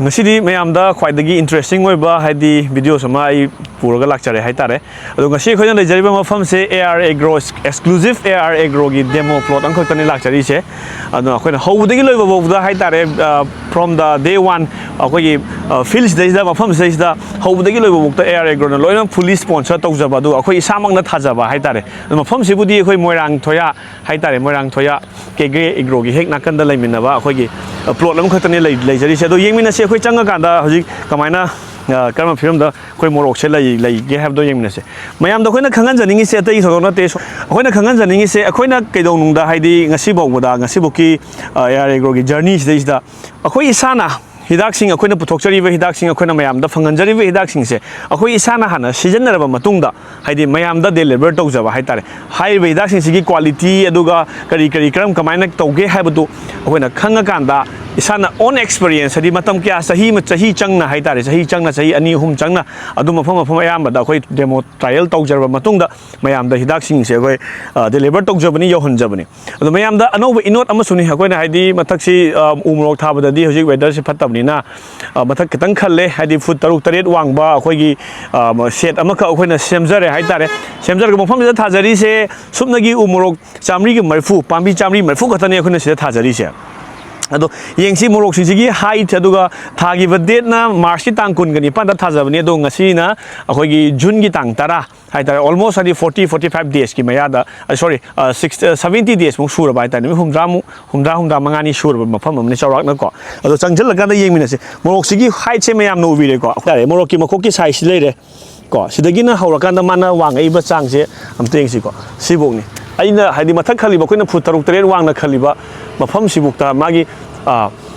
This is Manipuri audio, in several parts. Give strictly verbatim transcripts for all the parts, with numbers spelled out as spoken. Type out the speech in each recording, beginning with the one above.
ꯉꯁꯤꯗꯤ ꯃꯌꯥꯝꯗ ꯈ꯭ꯋꯥꯏꯗꯒꯤ interesting ꯑꯣꯏꯕ, ꯍꯥꯏꯗꯤ, videos ꯑꯃ ꯑꯩ ꯄꯨꯔꯒ ꯂꯥꯛꯆꯔꯦ ꯍꯥꯏꯇꯥꯔꯦ꯫ ꯑꯗꯣ ꯉꯁꯤ ꯑꯩꯈꯣꯏꯅ ꯂꯩꯖꯔꯤꯕ ꯃꯐꯝꯁꯦ A R Agro, exclusive A R Agroꯒꯤ demo plot ꯑꯃꯈꯛꯇꯅꯤ ꯂꯥꯛꯆꯔꯤꯁꯦ꯫ ꯑꯗꯣ ꯑꯩꯈꯣꯏꯅ ꯍꯧꯕꯗꯒꯤ ꯂꯣꯏꯕ ꯐꯥꯎꯕꯗ ꯍꯥꯏꯇꯥꯔꯦ, ꯑ, from the day one, ꯑꯩꯈꯣꯏꯒꯤ, ꯑ, field ꯁꯤꯗꯩꯁꯤꯗ, ꯃꯐꯝ ꯁꯤꯗꯩꯁꯤꯗ ꯍꯧꯕꯗꯒꯤ ꯂꯣꯏꯕ ꯐꯥꯎꯗ A R Agroꯅ ꯂꯣꯏꯅ fully sponsor ꯇꯧꯖꯕ, ꯑꯗꯨꯒ ꯑꯩꯈꯣꯏ ꯏꯁꯥꯃꯛꯅ ꯊꯥꯖꯕ ꯍꯥꯏꯇꯥꯔꯦ꯫ ꯑꯗꯣ ꯃꯐꯝꯁꯤꯕꯨꯗꯤ ꯑꯩꯈꯣꯏ ꯃꯣꯏꯔꯥꯡ ꯊꯣꯌꯥ ꯍꯥꯏꯇꯥꯔꯦ, ꯃꯣꯏꯔꯥꯡ ꯊꯣꯌꯥ K K Agroꯒꯤ ꯍꯦꯛ ꯅꯥꯀꯟꯗ ꯂꯩꯃꯤꯟꯅꯕ ꯑꯩꯈꯣꯏꯒꯤ, ꯑ, plot ꯑꯃꯈꯛꯇꯅꯤ ꯂꯩ-, ꯂꯩꯖꯔꯤꯁꯦ꯫ ꯑꯗꯣ ꯌꯦꯡꯃꯤꯟꯅꯁꯤ, ꯑꯩꯈꯣꯏ ꯆꯪꯉꯀꯥꯟꯗ ꯍꯧꯖꯤꯛ ꯀꯃꯥꯏꯅ, ꯑ, ꯀꯔꯝꯕ ꯐꯤꯕꯝꯗ ꯑꯩꯈꯣꯏ ꯃꯣꯔꯣꯛꯁꯦ ꯂꯩ-, ꯂꯩꯒꯦ ꯍꯥꯏꯕꯗꯣ ꯌꯦꯡꯃꯤꯟꯅꯁꯦ꯫ ꯃꯌꯥꯝꯗ ꯑꯩꯈꯣꯏꯅ ꯈꯪꯍꯟꯖꯅꯤꯡꯉꯤꯁꯦ ꯑꯇꯩ ꯊꯣꯏꯗꯣꯛ ꯅꯠꯇꯦ꯫ ꯁꯣ-, ꯑꯩꯈꯣꯏꯅ ꯈꯪꯍꯟꯖꯅꯤꯡꯉꯤꯁꯦ, ꯑꯩꯈꯣꯏꯅ ꯀꯩꯗꯧꯅꯨꯡꯗ, ꯍꯥꯏꯗꯤ, ꯉꯁꯤ ꯐꯥꯎꯕꯗ, ꯉꯁꯤꯐꯥꯎꯀꯤ, ꯑ, A R Agroꯒꯤ journey ꯁꯤꯗꯩꯁꯤꯗ ꯑꯩꯈꯣꯏ ꯏꯁꯥꯅ ꯍꯤꯗꯥꯛꯁꯤꯡ, ꯑꯩꯈꯣꯏꯅ ꯄꯨꯊꯣꯛꯆꯔꯤꯕ ꯍꯤꯗꯥꯛꯁꯤꯡ, ꯑꯩꯈꯣꯏꯅ ꯃꯌꯥꯝꯗ ꯐꯪꯍꯟꯖꯔꯤꯕ ꯍꯤꯗꯥꯛꯁꯤꯡꯁꯦ ꯑꯩꯈꯣꯏ ꯏꯁꯥꯅ ꯍꯥꯟꯅ ꯁꯤꯖꯤꯟꯅꯔꯕ ꯃꯇꯨꯡꯗ, ꯍꯥꯏꯗꯤ, ꯃꯌꯥꯝꯗ deliver ꯇꯧꯖꯕ ꯍꯥꯏꯇꯥꯔꯦ꯫ ꯍꯥꯏꯔꯤꯕ ꯍꯤꯗꯥꯛꯁꯤꯡꯁꯤꯒꯤ quality, ꯑꯗꯨꯒ ꯀꯔꯤ ꯀꯔꯤ, ꯀꯔꯝ ꯀꯃꯥꯏꯅ ꯇꯧꯒꯦ ꯍꯥꯏꯕꯗꯨ ꯑꯩꯈꯣꯏꯅ ꯈꯪꯉꯀꯥꯟꯗ, ꯏꯁꯥꯅ own experience, ꯍꯥꯏꯗꯤ, ꯃꯇꯝ ꯀꯌꯥ, ꯆꯍꯤ ꯑꯃ, ꯆꯍꯤ ꯆꯪꯅ ꯍꯥꯏꯇꯥꯔꯦ, ꯆꯍꯤ ꯆꯪꯅ, ꯆꯍꯤ ꯑꯅꯤ ꯑꯍꯨꯝ ꯆꯪꯅ, ꯑꯗꯨ ꯃꯐꯝ ꯃꯐꯝ ꯑꯌꯥꯝꯕꯗ ꯑꯩꯈꯣꯏ demo trial ꯇꯧꯖꯔꯕ ꯃꯇꯨꯡꯗ ꯃꯌꯥꯝꯗ ꯍꯤꯗꯥꯛꯁꯤꯡꯁꯦ ꯑꯩꯈꯣꯏ, ꯑ, deliver ꯇꯧꯖꯕꯅꯤ, ꯌꯧꯍꯟꯖꯕꯅꯤ꯫ ꯑꯗꯣ ꯃꯌꯥꯝꯗ ꯑꯅꯧꯕ ꯏꯅꯣꯠ ꯑꯃꯁꯨꯅꯤ꯫ ꯑꯩꯈꯣꯏꯅ, ꯍꯥꯏꯗꯤ, ꯃꯊꯛꯁꯤ, ꯑ, ꯎ ꯃꯣꯔꯣꯛ ꯊꯥꯕꯗꯗꯤ ꯍꯧꯖꯤꯛ weatherꯁꯤ ꯐꯠꯇꯕꯅꯤꯅ, ꯑ, ꯃꯊꯛ ꯈꯤꯇꯪ ꯈꯜꯂꯦ, ꯍꯥꯏꯗꯤ, foot ꯇꯔꯨꯛ ꯇꯔꯦꯠ ꯋꯥꯡꯕ ꯑꯩꯈꯣꯏꯒꯤ, ꯑ, shed ꯑꯃꯈꯛ ꯑꯩꯈꯣꯏꯅ ꯁꯦꯝꯖꯔꯦ ꯍꯥꯏꯇꯥꯔꯦ꯫ ꯁꯦꯝꯖꯔꯒ ꯃꯐꯝꯁꯤꯗ ꯊꯥꯖꯔꯤꯁꯦ ꯁꯨꯞꯅꯒꯤ ꯎ ꯃꯣꯔꯣꯛ ꯆꯥꯝꯃꯔꯤꯒ ꯃꯔꯤꯐꯨ, ꯄꯥꯝꯕꯤ ꯆꯥꯝꯃꯔꯤ ꯃꯔꯤꯐꯨ ꯈꯛꯇꯅꯤ ꯑꯩꯈꯣꯏꯅ ꯁꯤꯗ ꯊꯥꯖꯔꯤꯁꯦ꯫ ꯑꯗꯣ ꯌꯦꯡꯁꯤ, ꯃꯣꯔꯣꯛꯁꯤꯡꯁꯤꯒꯤ height, ꯑꯗꯨꯒ ꯊꯥꯈꯤꯕ dateꯅ Marchꯀꯤ ꯇꯥꯡ ꯀꯨꯟꯒ ꯅꯤꯄꯥꯟꯗ ꯊꯥꯖꯕꯅꯤ, ꯑꯗꯣ ꯉꯁꯤꯅ ꯑꯩꯈꯣꯏꯒꯤ Juneꯒꯤ ꯇꯥꯡ ꯇꯔꯥ ꯍꯥꯏꯇꯥꯔꯦ, almost, ꯍꯥꯏꯗꯤ, forty, forty five daysꯀꯤ ꯃꯌꯥꯗ, ꯑ, sorry, ꯑ, six, ꯑ, seventy daysꯃꯨꯛ ꯁꯨꯔꯕ ꯍꯥꯏꯇꯥꯔꯦ, ꯅꯨꯃꯤꯠ ꯍꯨꯝꯗ꯭ꯔꯥꯃꯨꯛ, ꯍꯨꯝꯗ꯭ꯔꯥ, ꯍꯨꯝꯗ꯭ꯔꯥ ꯃꯉꯥꯅꯤ ꯁꯨꯔꯕ ꯃꯐꯝ ꯑꯃꯅꯤ ꯆꯥꯎꯔꯥꯛꯅꯀꯣ꯫ ꯑꯗꯣ ꯆꯪꯁꯤꯜꯂꯀꯥꯟꯗ ꯌꯦꯡꯃꯤꯟꯅꯁꯦ꯫ ꯃꯣꯔꯣꯛꯁꯤꯒꯤ heightꯁꯦ ꯃꯌꯥꯝꯅ ꯎꯕꯤꯔꯦꯀꯣ, ꯍꯥꯏꯇꯥꯔꯦ, ꯃꯣꯔꯣꯛꯀꯤ ꯃꯈꯣꯛꯀꯤ sizeꯁꯤ ꯂꯩꯔꯦ꯫ ꯀꯣ, ꯁꯤꯗꯒꯤꯅ ꯍꯧꯔꯀꯥꯟꯗ ꯃꯥꯅ ꯋꯥꯡꯉꯛꯏꯕ ꯆꯥꯡꯁꯦ ꯑꯝꯇ ꯌꯦꯡꯁꯤꯀꯣ꯫ ꯁꯤꯐꯧꯅꯤ꯫ ꯑꯩꯅ, ꯍꯥꯏꯗꯤ, ꯃꯊꯛ ꯈꯜꯂꯤꯕ, ꯑꯩꯈꯣꯏꯅ foot ꯇꯔꯨꯛ ꯇꯔꯦꯠ ꯋꯥꯡꯅ ꯈꯜꯂꯤꯕ ꯃꯐꯝꯁꯤꯐꯥꯎꯗ ꯃꯥꯒꯤ, ꯑ,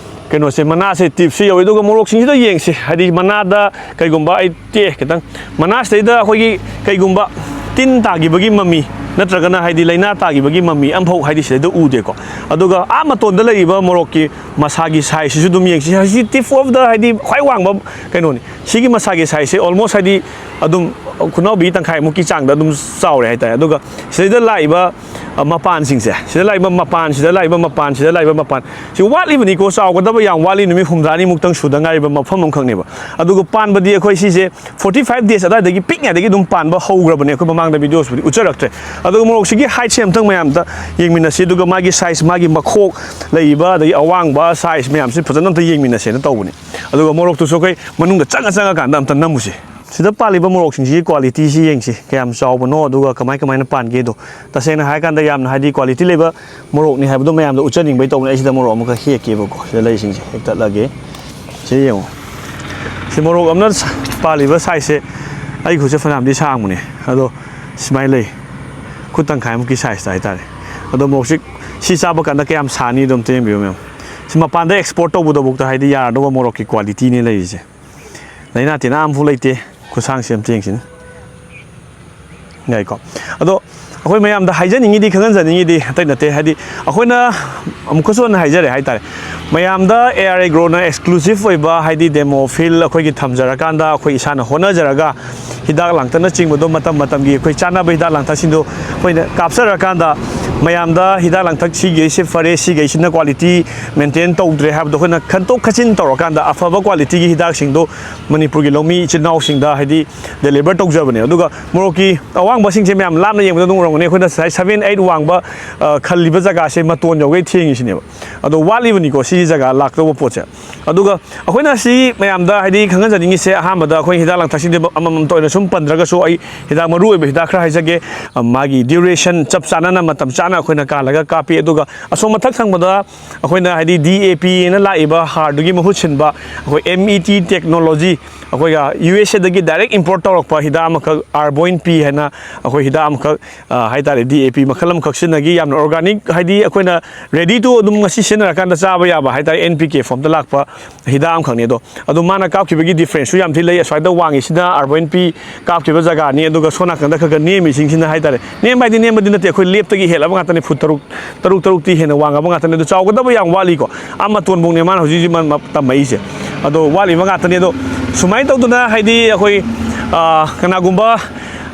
ꯀꯩꯅꯣꯁꯦ, ꯃꯅꯥꯁꯦ, tipꯁꯦ ꯌꯧꯋꯤ꯫ ꯑꯗꯨꯒ ꯃꯣꯔꯣꯛꯁꯤꯡꯁꯤꯗ ꯌꯦꯡꯁꯤ, ꯍꯥꯏꯗꯤ, ꯃꯅꯥꯗ ꯀꯩꯒꯨꯝꯕ ꯑꯩ ꯇꯦꯛꯑꯦ ꯈꯤꯇꯪ, ꯃꯅꯥꯁꯤꯗꯩꯗ ꯑꯩꯈꯣꯏꯒꯤ ꯀꯩꯒꯨꯝꯕ ꯇꯤꯟ ꯇꯥꯈꯤꯕꯒꯤ ꯃꯃꯤ, ꯅꯠꯇ꯭ꯔꯒꯅ ꯍꯥꯏꯗꯤ ꯂꯥꯏꯅꯥ ꯇꯥꯈꯤꯕꯒꯤ ꯃꯃꯤ ꯑꯝꯐꯥꯎ ꯍꯥꯏꯗꯤ ꯁꯤꯗꯩꯗ ꯎꯗꯦꯀꯣ꯫ ꯑꯗꯨꯒ ꯑꯥ ꯃꯇꯣꯟꯗ ꯂꯩꯔꯤꯕ ꯃꯣꯔꯣꯛꯀꯤ ꯃꯁꯥꯒꯤ ꯁꯥꯏꯖꯁꯤꯁꯨ ꯑꯗꯨꯝ ꯌꯦꯡꯁꯤ꯫ ꯁꯤ tip of the ꯍꯥꯏꯗꯤ ꯈ꯭ꯋꯥꯏ ꯋꯥꯡꯕ ꯀꯩꯅꯣꯅꯤ꯫ ꯁꯤꯒꯤ ꯃꯁꯥꯒꯤ ꯁꯥꯏꯖꯁꯦ almost ꯍꯥꯏꯗꯤ ꯑꯗꯨꯝ ꯈꯨꯅꯥꯎꯕꯤ ꯇꯪꯈꯥꯏꯃꯨꯛꯀꯤ ꯆꯥꯡꯗ ꯑꯗꯨꯝ ꯆꯥꯎꯔꯦ ꯍꯥꯏꯇꯥꯔꯦ꯫ ꯑꯗꯨꯒ ꯁꯤꯗꯩꯗ ꯂꯥꯛꯏꯕ, ꯑ, ꯃꯄꯥꯟꯁꯤꯡꯁꯦ, ꯁꯤꯗ ꯂꯥꯛꯏꯕ ꯃꯄꯥꯟ, ꯁꯤꯗ ꯂꯥꯛꯏꯕ ꯃꯄꯥꯟ, ꯁꯤꯗ ꯂꯥꯛꯏꯕ ꯃꯄꯥꯟ, ꯁꯤ ꯋꯥꯠꯂꯤꯕꯅꯤꯀꯣ, ꯆꯥꯎꯒꯗꯕ ꯌꯥꯝ ꯋꯥꯠꯂꯤ, ꯅꯨꯃꯤꯠ ꯍꯨꯝꯗ꯭ꯔꯥꯅꯤꯃꯨꯛꯇꯪ ꯁꯨꯗ ꯉꯥꯏꯔꯤꯕ ꯃꯐꯝ ꯑꯃꯈꯛꯅꯦꯕ꯫ ꯑꯗꯨꯒ ꯄꯥꯟꯕꯗꯤ ꯑꯩꯈꯣꯏ ꯁꯤꯁꯦ forty five days ꯑꯗꯥꯏꯗꯒꯤ ꯄꯤꯛꯉꯩꯗꯒꯤ ꯑꯗꯨꯝ ꯄꯥꯟꯕ ꯍꯧꯈ꯭ꯔꯕꯅꯦ꯫ ꯑꯩꯈꯣꯏ ꯃꯃꯥꯡꯗ videosꯕꯨꯗꯤ ꯎꯠꯆꯔꯛꯇ꯭ꯔꯦ꯫ ꯑꯗꯨꯒ ꯃꯣꯔꯣꯛꯁꯤꯒꯤ heightꯁꯦ ꯑꯝꯇꯪ ꯃꯌꯥꯝꯗ ꯌꯦꯡꯃꯤꯟꯅꯁꯤ, ꯑꯗꯨꯒ ꯃꯥꯒꯤ size, ꯃꯥꯒꯤ ꯃꯈꯣꯛ ꯂꯩꯔꯤꯕ, ꯑꯗꯒꯤ ꯑꯋꯥꯡꯕ size ꯃꯌꯥꯝꯁꯤ ꯐꯖꯅ ꯑꯝꯇ ꯌꯦꯡꯃꯤꯟꯅꯁꯦꯅ ꯇꯧꯕꯅꯤ꯫ ꯑꯗꯨꯒ ꯃꯣꯔꯣꯛꯇꯨꯁꯨ ꯑꯩꯈꯣꯏ ꯃꯅꯨꯡꯗ ꯆꯪꯉ ꯆꯪꯉꯀꯥꯟꯗ ꯑꯝꯇ ꯅꯝꯃꯨꯁꯦ꯫ ꯁꯤꯗ ꯄꯥꯜꯂꯤꯕ ꯃꯣꯔꯣꯛꯁꯤꯡꯁꯤꯒꯤ qualityꯁꯤ ꯌꯦꯡꯁꯤ, ꯀꯌꯥꯝ ꯆꯥꯎꯕꯅꯣ ꯑꯗꯨꯒ ꯀꯃꯥꯏ ꯀꯃꯥꯏꯅ ꯄꯥꯟꯒꯦꯗꯣ꯫ ꯇꯁꯦꯡꯅ ꯍꯥꯏꯔꯀꯥꯟꯗ ꯌꯥꯝꯅ ꯍꯥꯏꯗꯤ quality ꯂꯩꯕ ꯃꯣꯔꯣꯛꯅꯤ ꯍꯥꯏꯕꯗꯣ ꯃꯌꯥꯝꯗ ꯎꯠꯆꯅꯤꯡꯕꯩ ꯇꯧꯕꯅꯦ꯫ ꯑꯩ ꯁꯤꯗ ꯃꯣꯔꯣꯛ ꯑꯃꯈꯛ ꯍꯦꯛꯀꯦꯕꯀꯣ꯫ ꯁꯤꯗ ꯂꯩꯁꯤꯡꯁꯦ ꯍꯦꯛꯇꯠꯂꯒꯦ꯫ ꯁꯤ ꯌꯦꯡꯉꯣ꯫ ꯁꯤ ꯃꯣꯔꯣꯛ ꯑꯃꯅ ꯁ-, ꯄꯥꯜꯂꯤꯕ sizeꯁꯦ ꯑꯩ ꯈꯨꯠꯁꯦ ꯐꯅꯌꯥꯝꯗꯤ ꯁꯥꯡꯕꯅꯦ꯫ ꯑꯗꯣ ꯁꯨꯃꯥꯏꯅ ꯂꯩ꯫ ꯈꯨꯠ ꯇꯪꯈꯥꯏꯃꯨꯛꯀꯤ sizeꯇ ꯍꯥꯏꯇꯥꯔꯦ꯫ ꯑꯗꯣ ꯃꯣꯔꯣꯛꯁꯤ, ꯁꯤ ꯆꯥꯕ ꯀꯥꯟꯗ ꯀꯌꯥꯝ ꯁꯥꯅꯤ ꯑꯗꯨꯝ ꯌꯦꯡꯕꯤꯌꯨ ꯃꯌꯥꯝ꯫ ꯁꯤ ꯃꯄꯥꯟꯗ export ꯇꯧꯕꯗꯐꯥꯎꯗ ꯍꯥꯏꯗꯤ ꯌꯥꯔꯗꯧꯕ ꯃꯣꯔꯣꯛꯀꯤ qualityꯅꯤ ꯂꯩꯔꯤꯁꯦ꯫ ꯂꯥꯏꯅꯥ ꯇꯤꯟꯅꯥ ꯑꯃꯐꯥꯎ ꯂꯩꯇꯦ꯫ ꯈꯨꯠꯁꯥꯡꯁꯦ ꯑꯝꯇ ꯌꯦꯡꯁꯤꯅꯦ꯫ ꯌꯥꯏꯀꯣ꯫ ꯑꯗꯣ ꯑꯩꯈꯣꯏ ꯃꯌꯥꯝꯗ ꯍꯥꯏꯖꯅꯤꯡꯉꯤꯗꯤ, ꯈꯪꯍꯟꯖꯅꯤꯡꯉꯤꯗꯤ ꯑꯇꯩ ꯅꯠꯇꯦ, ꯍꯥꯏꯗꯤ ꯑꯩꯈꯣꯏꯅ ꯑꯃꯨꯛꯀꯁꯨ ꯍꯟꯅ ꯍꯥꯏꯖꯔꯦ ꯍꯥꯏꯇꯥꯔꯦ, ꯃꯌꯥꯝꯗ ARAgroꯅ exclusive ꯑꯣꯏꯕ ꯍꯥꯏꯗꯤ demo field ꯑꯩꯈꯣꯏꯒꯤ ꯊꯝꯖꯔꯀꯥꯟꯗ ꯑꯩꯈꯣꯏ ꯏꯁꯥꯅ ꯍꯣꯠꯅꯖꯔꯒ ꯍꯤꯗꯥꯛ ꯂꯥꯡꯊꯛꯅꯆꯤꯡꯕꯗꯣ ꯃꯇꯝ ꯃꯇꯝꯒꯤ ꯑꯩꯈꯣꯏ ꯆꯥꯅꯕ ꯍꯤꯗꯥꯛ ꯂꯥꯡꯊꯛꯁꯤꯡꯗꯣ ꯑꯩꯈꯣꯏꯅ ꯀꯥꯞꯆꯔꯀꯥꯟꯗ ꯃꯌꯥꯝꯗ ꯍꯤꯗꯥꯛ ꯂꯥꯡꯊꯛ ꯁꯤꯒꯩꯁꯦ ꯐꯔꯦ, ꯁꯤꯒꯩꯁꯤꯅ quality maintain ꯇꯧꯗ꯭ꯔꯦ ꯍꯥꯏꯕꯗꯣ ꯑꯩꯈꯣꯏꯅ ꯈꯟꯇꯣꯛ ꯈꯟꯖꯤꯟ ꯇꯧꯔꯀꯥꯟꯗ ꯑꯐꯕ qualityꯒꯤ ꯍꯤꯗꯥꯛꯁꯤꯡꯗꯣ ꯃꯅꯤꯄꯨꯔꯒꯤ ꯂꯧꯃꯤ ꯏꯆꯤꯜ ꯏꯅꯥꯎꯁꯤꯡꯗ ꯍꯥꯏꯗꯤ deliver ꯇꯧꯖꯕꯅꯦ꯫ ꯑꯗꯨꯒ ꯃꯣꯔꯣꯛꯀꯤ ꯑꯋꯥꯡꯕꯁꯤꯡꯁꯦ ꯃꯌꯥꯝ ꯂꯥꯞꯅ ꯌꯦꯡꯕꯗ ꯑꯗꯨꯝ ꯎꯔꯝꯒꯅꯤ, ꯑꯩꯈꯣꯏꯅ ꯉꯁꯥꯏ seven eight ꯋꯥꯡꯕ, ꯑ, ꯈꯜꯂꯤꯕ ꯖꯒꯥꯁꯦ ꯃꯇꯣꯟ ꯌꯧꯒꯩ ꯊꯦꯡꯉꯤꯁꯤꯅꯦꯕ꯫ ꯑꯗꯣ ꯋꯥꯠꯂꯤꯕꯅꯤꯀꯣ ꯁꯤꯒꯤ ꯖꯒꯥ ꯂꯥꯛꯇꯧꯕ ꯄꯣꯠꯁꯦ꯫ ꯑꯗꯨꯒ ꯑꯩꯈꯣꯏꯅ ꯁꯤ ꯃꯌꯥꯝꯗ ꯍꯥꯏꯗꯤ ꯈꯪꯍꯟꯖꯅꯤꯡꯉꯤꯁꯦ, ꯑꯍꯥꯟꯕꯗ ꯑꯩꯈꯣꯏ ꯍꯤꯗꯥꯛ ꯂꯥꯡꯊꯛꯁꯤꯡꯗꯤ ꯑꯃꯃꯝꯇ ꯑꯣꯏꯅ ꯁꯨꯝ ꯄꯟꯗ꯭ꯔꯒꯁꯨ ꯑꯩ ꯍꯤꯗꯥꯛ ꯃꯔꯨ ꯑꯣꯏꯕ ꯍꯤꯗꯥꯛ ꯈꯔ ꯍꯥꯏꯖꯒꯦ꯫ ꯑ, ꯃꯥꯒꯤ duration ꯆꯞ ꯆꯥꯅꯅ ꯃꯇꯝ ꯆꯥꯅ ꯃꯥꯅ ꯑꯩꯈꯣꯏꯅ ꯀꯥꯜꯂꯒ ꯀꯥꯞꯄꯤ꯫ ꯑꯗꯨꯒ ꯑꯁꯣꯝ ꯃꯊꯛ ꯊꯪꯕꯗ ꯑꯩꯈꯣꯏꯅ ꯍꯥꯏꯗꯤ D A P ꯑꯅ ꯂꯥꯛꯏꯕ ꯍꯥꯔꯗꯨꯒꯤ ꯃꯍꯨꯠ ꯁꯤꯟꯕ ꯑꯩꯈꯣꯏ M E T technology, ꯑꯩꯈꯣꯏꯒ U S A ꯗꯒꯤ direct import ꯇꯧꯔꯛꯄ ꯍꯤꯗꯥꯛ ꯑꯃꯈꯛ, Arboin P ꯍꯥꯏꯅ ꯑꯩꯈꯣꯏ ꯍꯤꯗꯥꯛ ꯑꯃꯈꯛ, ꯑ, ꯍꯥꯏꯇꯥꯔꯦ, D A P ꯃꯈꯜ ꯑꯃꯈꯛ ꯁꯤꯖꯤꯟꯅꯈꯤ꯫ ꯌꯥꯝꯅ organic, ꯍꯥꯏꯗꯤ ꯑꯩꯈꯣꯏꯅ ready to ꯑꯗꯨꯝ ꯉꯁꯤ ꯁꯤꯖꯤꯟꯅꯔꯀꯥꯟꯗ ꯆꯥꯕ ꯌꯥꯕ ꯍꯥꯏꯇꯥꯔꯦ, N P K form ꯗ ꯂꯥꯛꯄ ꯍꯤꯗꯥꯛ ꯑꯃꯈꯛꯅꯤ꯫ ꯑꯗꯣ ꯑꯗꯣ ꯃꯥꯅ ꯀꯥꯞꯈꯤꯕꯒꯤ difference ꯁꯨ ꯌꯥꯝ ꯊꯤ ꯂꯩ꯫ ꯑꯁ꯭ꯋꯥꯏꯗ ꯋꯥꯡꯉꯤꯁꯤꯅ Arboin P ꯀꯥꯞꯈꯤꯕ ꯖꯒꯥꯅꯤ, ꯑꯗꯨꯒ ꯁꯣꯝ ꯅꯥꯀꯟꯗ ꯈꯔ ꯈꯔ ꯅꯦꯝꯃꯤꯁꯤꯡꯁꯤꯅ ꯍꯥꯏꯇꯥꯔꯦ, ꯅꯦꯝꯕ ꯍꯥꯏꯗꯤ ꯅꯦꯝꯕꯗꯤ ꯅꯠꯇꯦ, ꯑꯩꯈꯣꯏ ꯂꯦꯞꯇꯒꯤ ꯍꯦꯜꯂꯕ ꯉꯥꯛꯇꯅꯤ, ꯐꯨꯠ ꯇꯔꯨꯛ, ꯇꯔꯨꯛ ꯇꯔꯨꯛꯇꯤ ꯍꯦꯟꯅ ꯋꯥꯡꯉꯕ ꯉꯥꯛꯇꯅꯤ꯫ ꯑꯗꯣ ꯆꯥꯎꯒꯗꯕ ꯌꯥꯝ ꯋꯥꯠꯂꯤꯀꯣ, ꯑꯥ ꯃꯇꯣꯟꯐꯧꯅꯦ ꯃꯥꯅ ꯍꯧꯖꯤꯛ ꯍꯧꯖꯤꯛ ꯃ-, ꯃ-, ꯇꯝꯃꯛꯏꯁꯦ꯫ ꯑꯗꯣ ꯋꯥꯠꯂꯤꯕ ꯉꯥꯛꯇꯅꯤ꯫ ꯑꯗꯣ ꯁꯨꯃꯥꯏꯅ ꯇꯧꯗꯅ ꯍꯥꯏꯗꯤ ꯑꯩꯈꯣꯏ, ꯑꯥ, ꯀꯅꯥꯒꯨꯝꯕ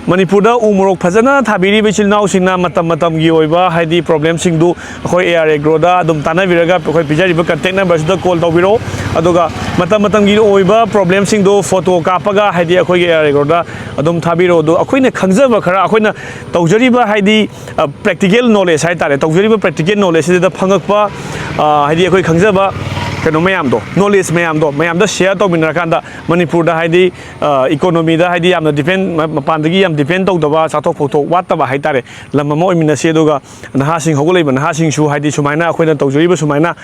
ꯃꯅꯤꯄꯨꯔꯗ ꯎ ꯃꯣꯔꯣꯛ ꯐꯖꯅ ꯊꯥꯕꯤꯔꯤꯕ ꯏꯆꯤꯜ ꯏꯅꯥꯎꯁꯤꯡꯅ ꯃꯇꯝ ꯃꯇꯝꯒꯤ ꯑꯣꯏꯕ ꯍꯥꯏꯗꯤ problem ꯁꯤꯡꯗꯨ ꯑꯩꯈꯣꯏ A R Agro ꯗ ꯑꯗꯨꯝ ꯇꯥꯟꯅꯕꯤꯔꯒ ꯑꯩꯈꯣꯏ ꯄꯤꯖꯔꯤꯕ contact number ꯁꯤꯗ call ꯇꯧꯕꯤꯔꯛꯑꯣ꯫ ꯑꯗꯨꯒ ꯃꯇꯝ ꯃꯇꯝꯒꯤ ꯑꯣꯏꯕ problem ꯁꯤꯡꯗꯣ photo ꯀꯥꯞꯄꯒ ꯍꯥꯏꯗꯤ ꯑꯩꯈꯣꯏꯒꯤ A R Agro ꯗ ꯑꯗꯨꯝ ꯊꯥꯕꯤꯔꯛꯑꯣ꯫ ꯑꯗꯣ ꯑꯩꯈꯣꯏꯅ ꯈꯪꯖꯕ ꯈꯔ, ꯑꯩꯈꯣꯏꯅ ꯇꯧꯖꯔꯤꯕ ꯍꯥꯏꯗꯤ, ꯑ, practical knowledge ꯍꯥꯏꯇꯥꯔꯦ, ꯇꯧꯖꯔꯤꯕ practical knowledge ꯁꯤꯗ ꯐꯪꯉꯛꯄ, ꯑ, ꯍꯥꯏꯗꯤ ꯑꯩꯈꯣꯏ ꯈꯪꯖꯕ ꯀꯩꯅꯣ ꯃꯌꯥꯝꯗꯣ, knowledge ꯃꯌꯥꯝꯗꯣ ꯃꯌꯥꯝꯗ share ꯇꯧꯃꯤꯟꯅꯔꯀꯥꯟꯗ ꯃꯅꯤꯄꯨꯔꯗ ꯍꯥꯏꯗꯤ, ꯑ, economy ꯗ ꯍꯥꯏꯗꯤ ꯌꯥꯝꯅ depend, ꯃ-, ꯃꯄꯥꯟꯗꯒꯤ ꯌꯥꯝ depend ꯇꯧꯗꯕ, ꯆꯥꯊꯣꯛ ꯐꯧꯊꯣꯛ ꯋꯥꯠꯇꯕ ꯍꯥꯏꯇꯥꯔꯦ, ꯂꯝ ꯑꯃ ꯑꯣꯏꯃꯤꯟꯅꯁꯤ꯫ ꯑꯗꯨꯒ ꯅꯍꯥꯁꯤꯡ, ꯍꯧꯒꯠꯂꯛꯏꯕ ꯅꯍꯥꯁꯤꯡꯁꯨ ꯍꯥꯏꯗꯤ ꯁꯨꯃꯥꯏꯅ ꯑꯩꯈꯣꯏꯅ ꯇꯧꯖꯔꯤꯕ ꯁꯨꯃꯥꯏꯅ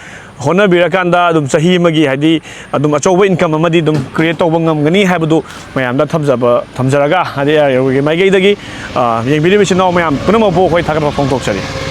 ꯍꯣꯠꯅꯕꯤꯔꯀꯥꯟꯗ ꯑꯗꯨꯝ ꯆꯍꯤ ꯑꯃꯒꯤ ꯍꯥꯏꯗꯤ ꯑꯗꯨꯝ ꯑꯆꯧꯕ income ꯑꯃꯗꯤ ꯑꯗꯨꯝ create ꯇꯧꯕ ꯉꯝꯒꯅꯤ ꯍꯥꯏꯕꯗꯨ ꯃꯌꯥꯝꯗ ꯊꯝꯖꯕ, ꯊꯝꯖꯔꯒ ꯍꯥꯏꯗꯤ A R Agro ꯒꯤ ꯃꯥꯏꯀꯩꯗꯒꯤ, ꯑ, ꯌꯦꯡꯕꯤꯔꯤꯕ ꯏꯆꯤꯟ ꯏꯅꯥꯎ ꯃꯌꯥꯝ ꯄꯨꯝꯅꯃꯛꯄꯨ ꯑꯩꯈꯣꯏ ꯊꯥꯒꯠꯄ ꯐꯣꯡꯗꯣꯛꯆꯔꯤ꯫